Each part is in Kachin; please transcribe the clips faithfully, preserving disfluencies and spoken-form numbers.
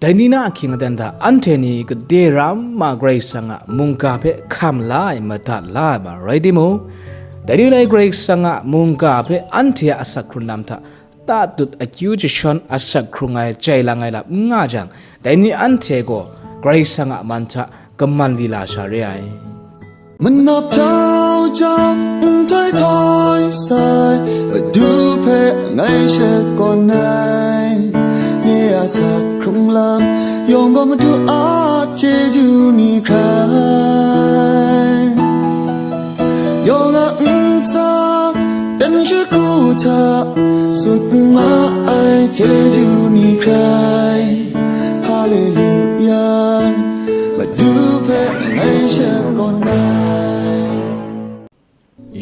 Dai ni na ahkying aten hta anhte ni gade ram ma Karai Kasang a mungga hpe hkam la ai, madat la ai ma rai timung, dai ni lai Karai Kasang a mungga hpe anhte a asak hkrung lam hta tatut akyu jashawn asak hkrung ai, jai lang ai lam n nga jang, dai ni anhte gaw Karai Kasang a man hta kaman lila sha re ai. Manap jau jau, nhtoi htoi sai, Madu hpe ngai shakawn ai. Nye a asak hkrung lam yawng gaw Madu a chyeju ni hkrai. Yawng a ntsa, dan shagu hta, sut ma ai chyeju ni hkrai. Haleluya, Madu hpe ngai shakawn ai.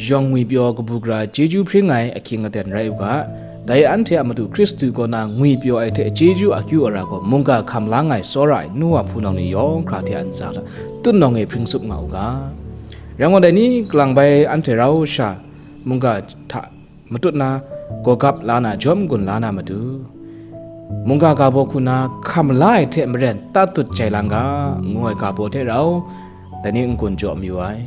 Yawng ngwipyaw kabu gara chyeju hpring ai ahkying aten rai u ga, dai anhte a Madu Hkristu kaw na ngwipyaw ai hte chyeju akyu ara gaw mungga hkam la ai tsawra ai nu wa hpunau ni yawng hkra hte a ntsa hta tutnawng e hpring tsup nga u ga. Rai nme dai ni kalang bai anhte rau sha mungga hta matut na, gawgap la na, jawm gun la na matu, mungga ga baw hku na hkam la ai hte maren tatut jai lang ga, ngu ai ga baw hte rau, dai ni n-gun jaw mayu ai.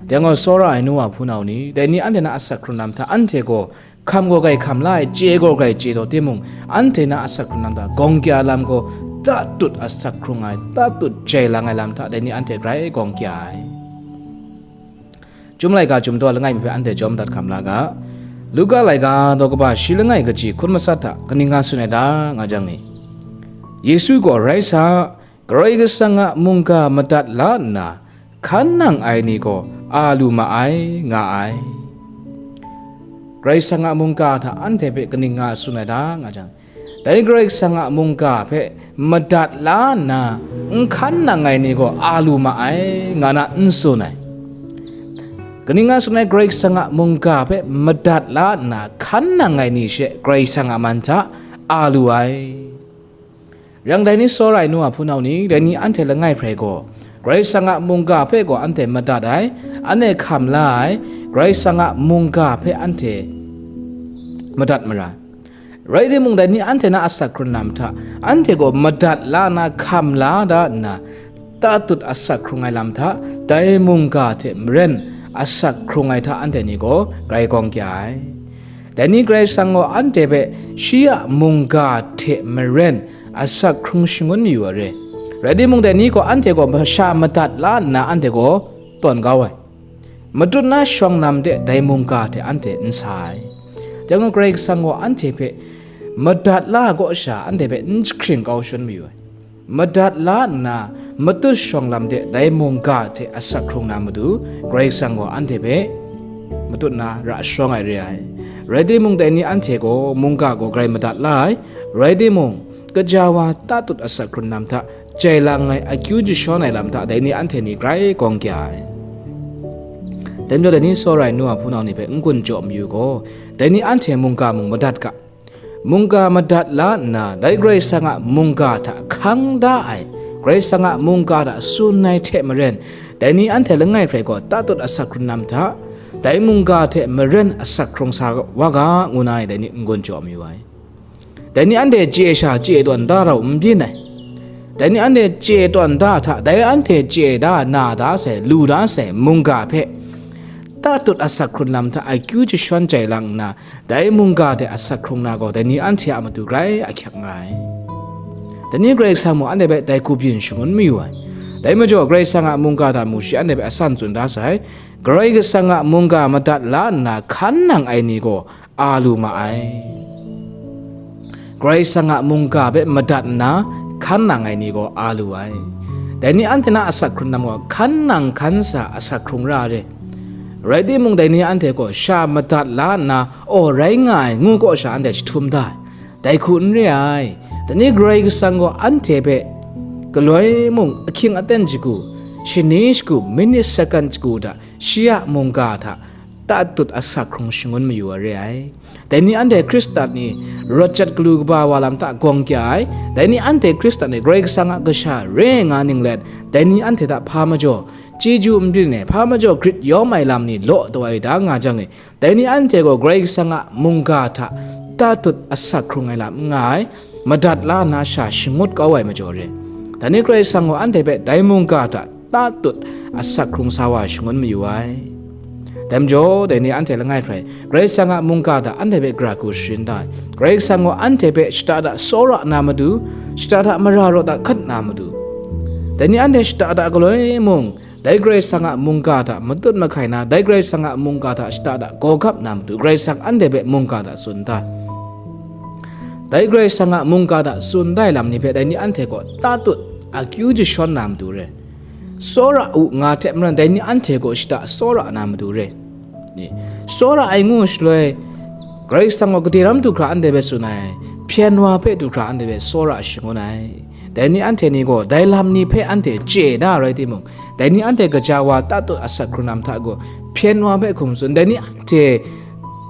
Dai gaw tsawra ai nu wa hpunau ni, dai ni anhte na asak hkrung lam hta anhte gaw hkam gaw grai hkam la ai, chye gaw grai chye taw timung, anhte na asak hkrung lam hta gawng kya lam gaw tatut asak hkrung ai, tatut jai lang ai lam hta dai ni anhte grai gawng kya ai. Chyum laika Chyum daw langai mi hpe anhte jawm dat hkam la ga. Luka laika daw kaba shi langai kaji hkun masat hta kaning nga tsun ai ta nga jang ni, Yesu gaw, rai sa, Karai Kasang a mungga madat la nna hkan nang ai ni gaw a lu ma ai, nga ai. Karai Kasang a mungga hta anhte hpe kaning nga tsun ai ta nga jang, dai Karai Kasang a mungga hpe madat la nna n hkan nang ai ni gaw a lu ma ai, nga na n tsun ai. Kaning nga tsun ai, Karai Kasang a mungga hpe madat la nna hkan nang ai ni she Karai Kasang a man hta a lu ai. Yang dai ni tsawra ai nu wa hpunau ni, dai ni anhte langai hprai gaw, Karai Kasang a mungga hpe gaw anhte madat ai, anhte hkam la ai, Karai Kasang a mungga hpe anhte madat mara. Rai timung, dai ni anhte na asak hkrung lam hta, anhte gaw madat la na hkam la da nna, tatut asak hkrung ai lam hta, dai mungga hte maren asak hkrung ai hta anhte ni gaw grai gawng kya ai. Dai ni Karai Kasang gaw anhte hpe shi a mungga hte maren asak hkrung shangun mayu ai re. Rai timung, dai ni gaw anhte gaw masha madat la nna anhte gaw tawn kau ai. Matut na shawng lam de dai mungga hte anhte n sa ai. Dai gaw Karai Kasang gaw anhte hpe madat la ai kaw sha anhte hpe n jahkring kau shangun mayu ai. Madat la nna, matut shawng lam de dai mungga hte asak hkrung na matu, Karai Kasang gaw anhte hpe matut na ra sharawng ai re ai. Rai timung, dai ni anhte gaw mungga gaw grai madat la ai. Rai timung, kaja wa tatut asak hkrung lam hta, jai lang ai, akyu jashawn ai lam hta, dai ni anhte ni grai gawng kya ai. Dai majaw, dai ni tsawra ai nu wa hpunau ni hpe n-gun jaw mayu gaw, dai ni anhte mungga mung madat ga. Mungga madat la nna, dai Karai Kasang a mungga hta hkang da ai, Karai Kasang a mungga hta tsun ai hte maren, dai ni anhte langai hprai gaw tatut asak hkrung lam hta, dai mungga hte maren asak hkrung sa wa ga, ngu na ai dai ni n-gun jaw mayu ai. Dai ni anhte chye sha chye tawn da rau n byin ai. Dai ni anhte chye tawn da hta, dai anhte chye da na da sai, lu da sai mungga hpe tatut asak hkrung lam hta akyu jashawn jai lang nna, dai mungga hte asak hkrung na gaw, dai ni anhte a matu grai ahkyak nga ai. Dai ni Karai Kasang mung anhte hpe dai hku byin shangun mayu ai. Dai majaw, Karai Kasang a mungga hta mung shi anhte hpe asan tsun da sai, Karai Kasang a mungga madat la nna hkan nang ai ni gaw a lu ma ai. Karai Kasang a mungga hpe madat nna hkan nang ai ni gaw a lu ai. Dai ni anhte na asak hkrung lam gaw hkan nang hkan sa asak hkrung ra ai re. Rai timung, dai ni anhte gaw sha madat la nna, aw, rai nga ai, ngu kaw sha anhte jahtum da ai. Dai hku n re ai. Dai ni Karai Kasang gaw anhte hpe galoi mung, ahkying aten shagu, shani shagu, minit sakan shagu hta shi a mungga hta tatut asak hkrung shangun mayu ai re ai. Dai ni anhte Hkristan ni rawt jat galu kaba wa lam hta gawng kya ai. Dai ni anhte Hkristan ni Karai Kasang a kasha re nga ninglet, dai ni anhte hta hpa majaw chyeju n byin ai, hpa majaw grit yawm ai lam ni law taw ai da nga jang e, dai ni anhte gaw Karai Kasang a mungga hta tatut asak hkrung ai lam n nga ai. madat la nna sha shangut kau ai majaw re. Dai ni Karai Kasang gaw anhte hpe dai mungga hta tatut asak hkrung sa wa shangun mayu ai. Dai majaw, dai ni anhte langai hpe rai, Karai Kasang a mungga hta anhte hpe gara hku sharin da ai. Karai Kasang gaw anhte hpe shata hta tsawra na matu, shata hta mara raw hta hkat na matu, dai ni anhte shata hta galoi mung, dai Karai Kasang a mungga hta matut mahkai na, dai Karai Kasang a mungga hta shata hta gawgap na matu, Karai Kasang anhte hpe mungga hta tsun da. Dai Karai Kasang a mungga hta tsun da ai lam ni hpe dai ni anhte gaw tatut akyu jashawn na matu re. Tsawra u nga hte maren dai ni anhte gaw shata tsawra na matu re. Ni, tsawra ai ngu shaloi, Karai Kasang gaw gade ram du hkra anhte hpe tsun ai, hpyen wa hpe du hkra anhte hpe tsawra shangun ai. Dai ni anhte ni gaw dai lam ni hpe anhte chye na rai timung, dai ni anhte gaja wa tatut asak hkrung na mata gaw, hpyen wa hpe hkum tsun, dai ni anhte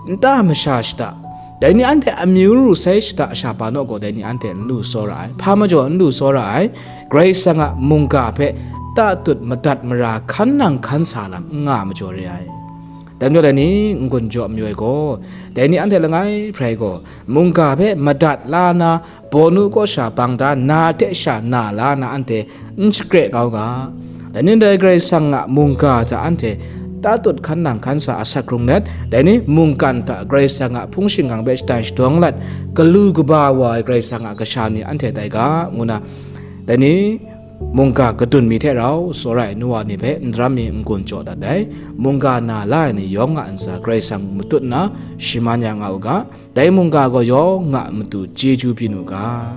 nta masha shata, dai ni anhte amyu ru sai shata sha pa naw gaw, dai ni anhte n lu tsawra ai. Hpa majaw n lu tsawra ai, Karai Kasang a mungga hpe tatut madat mara hkan nang hkan sa lam n nga majaw re ai. Dai majaw dai ni n-gun jaw mayu ai gaw, dai ni anhte langai hpe rai gaw, mungga hpe madat la na, bawnu kaw sha bang da na hte sha na la na anhte n shakre kau ga. Dai ni dai Karai Kasang a mungga hta anhte tatut hkan nang hkan sa asak hkrung let, dai ni mungkan hta Karai Kasang a hpung shingkang hpe shatan shadawng let, galu kaba wa ai Karai Kasang a kasha ni anhte tai ga, ngu na, dai ni mungga kadun mi hte rau tsawra ai nu wa ni hpe n daram mi n-gun jaw dat ai. Mungga na la ai ni yawng a ntsa Karai Kasang matut nna shaman ya nga u ga, dai mungga gaw yawng a matu chyeju byin u ga.